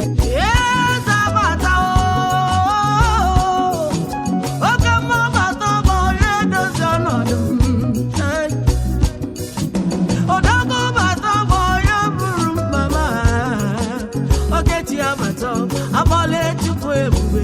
Eze abata o, oke mmụọ bata ọgbọ ya edozi ọnọdụ m. Hey. Odogwu bata ọgbọ ya bụrụ mkpa m. Okechi abata, agbala Chukwu ebube.